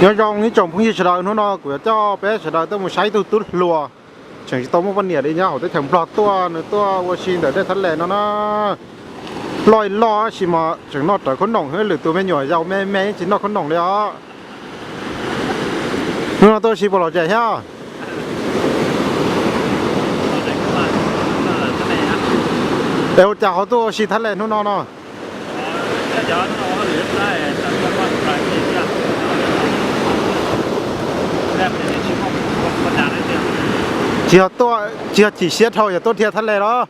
Nyob zoo ib tsoom phooj ywg sawv daws, hnub no kuv yuav coj peb sawv daws tuaj mus saib ib tug tub hluas tseem tsis tau muaj poj niam li nyob hauv teb chaws Nplog tuaj, nws tuaj ua si ntawm dej Thab Les no na. Loj loj tab sis mas tseem noj rawv khaub noom, lwm tus me nyuam yaus me me tsis noj khaub noom li os. Hnub no tuaj ua si puas lom zem thiab? Es ua cas ho tuaj ua si Thab Les hnub no no? Tsis yog tuaj, tsis yog chim siab dhau yog tuaj dhia Thab Les los?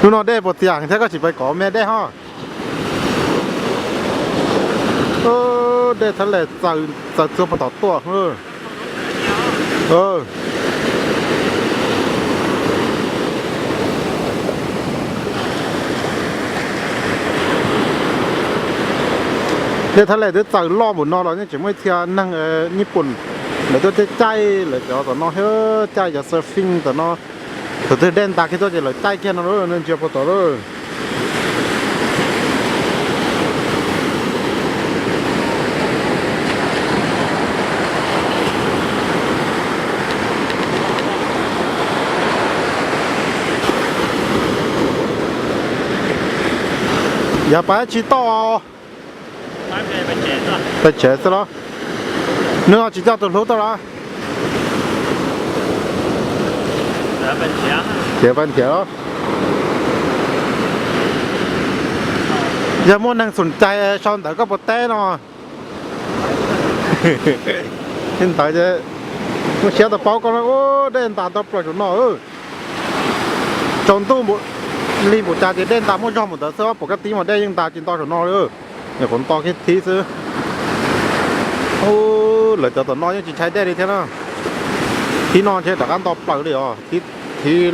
Hnub no dej puas tias thiab, koj tsis pais kov me dej ho? Dej Thab Les txaws txaws txua puag tom tuaj. Dej Thab Les twb txaws loj npaum no los yeej tseem muaj ib txhia neeg Nyij Pooj lawv tuaj caij caij lawv cov tom no thiab, caij cov surfing tom no. Thaum twg dej ntas kiag tuaj ces lawv caij kiag no lawm, nej ntsia puag tod lawm. Yav pab tsis toj, pais tsev xwb los? Nws tsis coj tus hlub tuaj los? Ces pais nrhiav los. Yog muaj neeg xum cai sau ntawv koj puas teb no? Li ntawd ces muaj siab tau paub koj, dej ntas nto plaws saum no. Tsaus ntuj li npaum cas ces dej ntas muaj zog npaum ntawd xwb, pom kaj tib mas dej yeej ntas tsis nto saum no li. Nyuam qhuav nto kiag thib xwb. Lawv cov tom no yeej tsis ntshai dej li thiab na. Thib no ntshe rov qab nto plaws li os, thib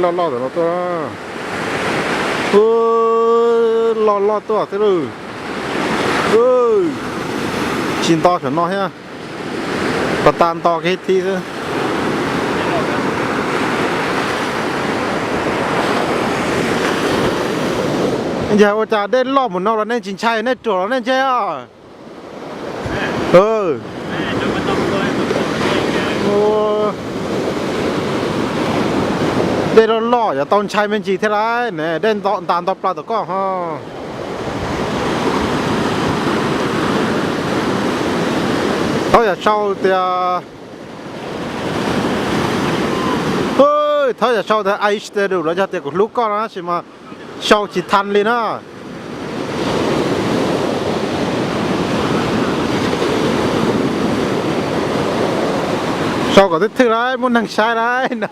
loj loj tom no tuaj. Loj loj tuaj xwb lawm. Tsis nto saum no thiab. Pas tas nto kiag thib xwb. Yog ua cas dej loj mus no los nej tsis ntshai, nej ruam los nej ntshai os? Dej loj loj yuav tau ntshai me ntsis thiab lauj, dej ntas nto plaws tom koj ho. Thaub yam sau tias, thaub yam sau tias I love you los yog tias kuv hlub koj no tab sis mas sau tsis tha li na. Sau kom thwj thwj lauj, muaj neeg saib lauj no.